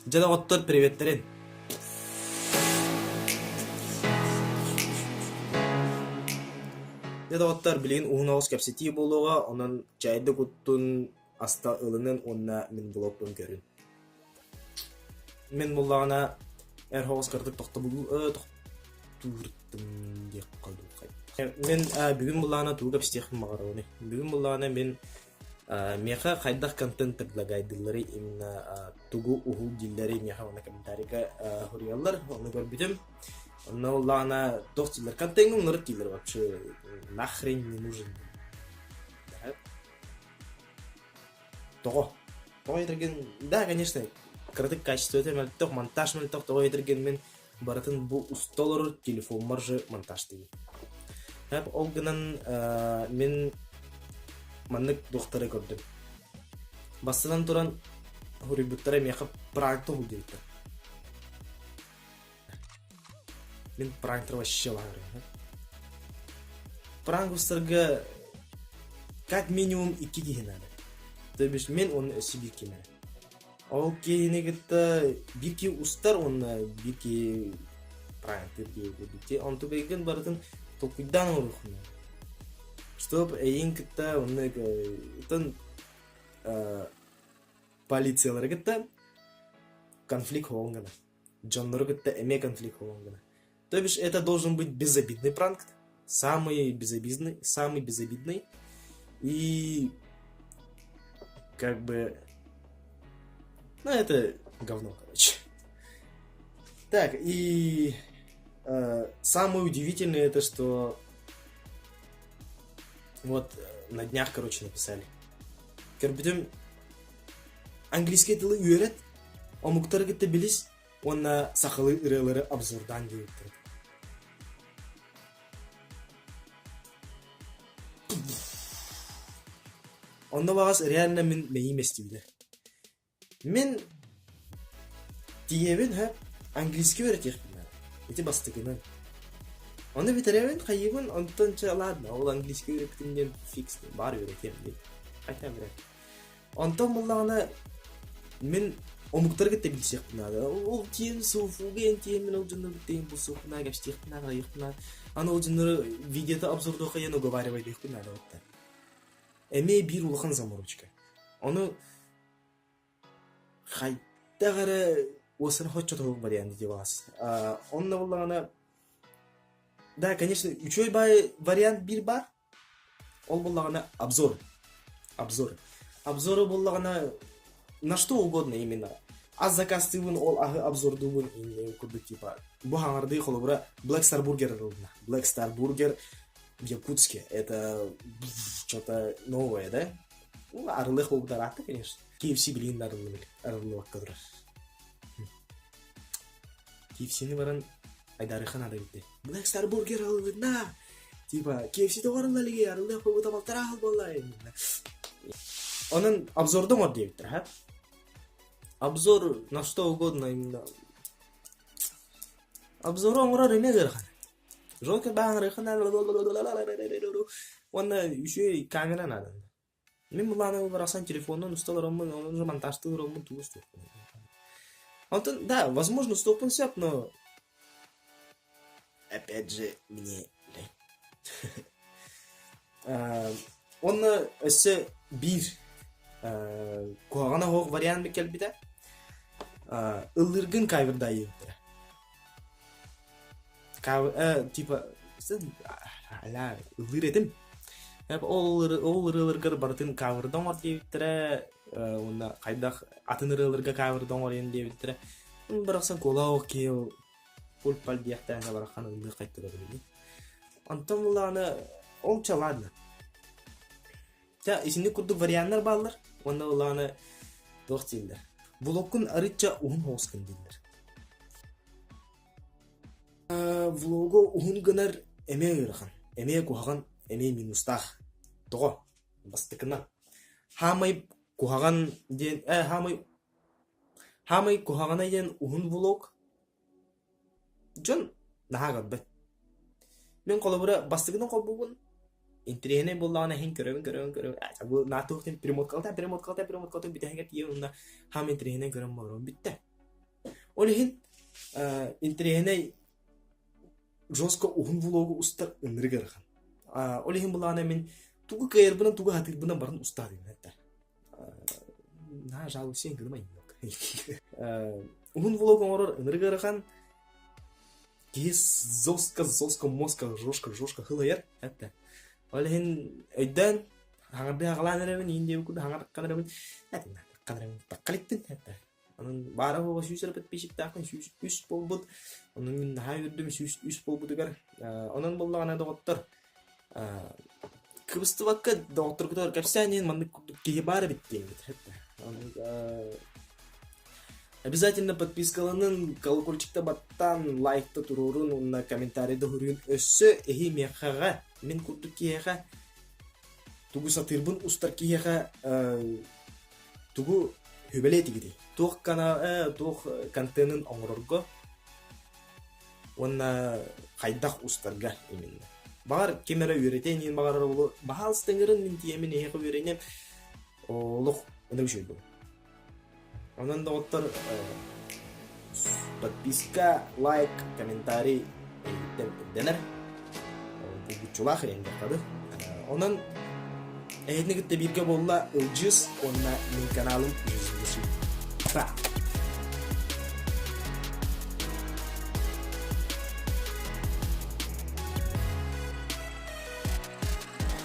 Дьэ доҕоттор приветтерин! Дьэ доҕоттор билигин уһун оҕус кэпсэтии буолуоҕа, онон чэйдэ куттун, аста ылынын уонна мин блогпун көрүн. Мин буллаҕына эр оҕус кыратык тохтобул тохтууртум диэххэ дуу Мин бүгүн буллаҕына тугу кэпсэтиэхпин баҕарабыный? Бүгүн буллаҕына мин Миэхэ хайдах контент предлагайдыылларый именно тугу уһул дииллэрий миэхэ уонна комментарийга суруйаллар ону көрбүтүм. Онно буоллаҕына туох дииллэр контеҥҥа уҥнарыт дииллэр вообще нахрен не нужен. Тоҕо? Тоҕо этэргин да конечно кыратык качествота мөлтөх монтаж мөлтөх тоҕо этэргин мин барытын бу уста олорор телефоммар же монтажтыыбын. Ол гынан мин маннык дуохтары көрдүм. Бастатан туран суруйбуттара миэхэ пранк туһул диэбиттэр. Мин пранктары вообще баҕарабын. Пранк устарга как минимум икки киһи наада. То бишь мин уонна өссө биир ким эрэ. Ол киһини кытта биир киһи устар уонна биир киһи пранктыыр киһи курдук. Онтукайгын барытын толкуйдаан оҥоруоххун наада. Чтоб эйигин кытта оннук оттон полициялары кытта конфликт хоһуон гына. Дьоннору кытта эмиэ конфликт хоһуон гына. То бишь это должен быть безобидный пранк, самый безобидный, самый безобидный. И как бы... Ну, это говно, короче. Так, и э, самое удивительное это, что вот э, на днях, короче, написали. Көрбүтүм английский тылы үөрэт, омуктары кытта билис, уонна сахалыы ырыалары обзордаан диэбиттэр. Онно баҕас реально мин мэйиим эстибитэ. Мин тиийэбин һэ английский үөрэтиэхпин наада. Ити бастакынан. Ону бүтэрэбин хайыыбын онтон чэ ладно ол английский үөрэппитим диэн фикс баар үөрэтиэм диэн. Хотя вряд ли. Онтон буоллаҕына мин омуктары кытта билсиэхпин наада. Ол тиэн суфуга эн тиэммин ол дьоннору кытта булсуохпун наада, кэпсэтиэхпин наада, хайыахпын наада. Аны ол дьоннору видеота обзордуохха диэн уговаривайдыахпын наада вот Эмиэ биир улахан заморочка. Ону хайдах эрэ уоссаны хоччотоһук вариант дии баҕас. Онно буоллаҕына да, конечно, үчүгэй баай вариант биир баар. Ол буоллаҕына обзор. Обзор. Обзору буоллаҕына на что угодно именно. Ас заказтыыбын, ол аһы обзордуубун курдук типа бу хаҥардыы холобура Black Star Burger ылынна. Black Star Burger в Якутске. Это что-то новое, да? Ну, арылыах буолбута ыраатта, конечно. KFC билигин да арыллыбакка турар. KFC-ни баран айдарыха надо эбит. Black Star Burger арыллыбытна! Типа, KFC тоҕо арылла илиги, арыллыах буолбута балтараа сыл буолла. Онон обзорду оҥор диэбиттэр, ха? Обзор на что угодно именно. Обзору оҥорор эмиэ ыарахан. Жокер бааһырыахха уонна үчүгэй камера наада. Мин былааным барахсан телефонунан уста олороммун, ону монтажтыы олороммун тугу устуохпун. Онтон, да, возможно, устуохпун сөп, но опять же, мне лень. Уонна өссө биир куһаҕана суох вариант кэлбитэ. Ыллыыргын кавердаайыахтара. Типа ыллыыр этим. Ол ол ырыаларгар барытын каверда оҥор диэбиттэрэ уонна хайдах атын ырыаларга каверда оҥоруйан диэбиттэрэ. Барахсан куолаах киһи пуль-паль диэхтээн барахан ыллыы хайтара билигин. Онтон буллаҕына ол ча ладно. Ча итинник курдук варианнар бааллар уонна буллаҕына туох дииллэр. Блоккун арычча уһун соҕус дииллэр. Влогу уһун гынар эмиэ ыарахан, эмиэ куһаҕан, эмиэ минустаах. Тоҕо? Бастакынан, хаамай куһаҕан диэн ээ хаамай хаамай куһаҕана диэн уһун влог дьон наһаа көрбөт. Мин холобура бастакынан холбуубун, интэриэһинэй буоллаҕына иһин көрөбүн көрөбүн көрөбүн ээ бу наатуох диэн перемоткалатан перемоткалатан перемоткалатан бүтэһигэр тиийэн уонна хаамай интэриэһинэй көрөн олоробун бүттэ. Ол иһин интэриэһинэй жестко уһун влогу устар ынырык ыарахан. Ол иһин былаана мин тугу кыайарбынан тугу сатыырбынан баран устаатым этэ. Наһаа жалуйсуйан гынымай. Уһун влог оҥорор ынырык ыарахан. Киһи жестко жестко мозга жестко жестко хылайар этэ. Ол иһин өйдөөн хаҥардыы хаҕалаан эрэбин, иин диэбит курдук хаҥарыккан эрэбин, этин эрэбин, таккалиттин этэ. Онон баара-суоҕа 100 эрэ подписчиктаахпын, 103 буолбут. Онон мин наһаа үөрдүм 103 буолбутугар. Онон буоллаҕына доҕоттор, кыбыстыбакка доҕотторгутугар кэпсээн иһин маннык курдук киһи баар эбит диэҥҥит. Обязательно подпискаланын, колокольчикта баттаан, лайкта туруорун уонна комментарийда суруйун. Өссө эһи миэхэҕэ, мин курдук киһиэхэ, тугу сатыырбын устар киһиэхэ Тугу сүбэлиэ этигитий? Туох кана туох контенын оҥорорго уонна хайдах устарга именно. Баҕар ким эрэ үөрэтиэн иһин баҕарар буолуо. Баһаалыста ыҥырын мин тиийэммин эһиэхэ үөрэниэм. Олох ынырык үчүгэй буолуо. Онон доҕоттор подписка, лайк, комментарий эйигиттэн ирдэнэр. Булгуччулаах ирэҥнэххэ Онон эһигини кытта бииргэ буолла Ылдьыыс уонна мин каналым Жизнь Пока!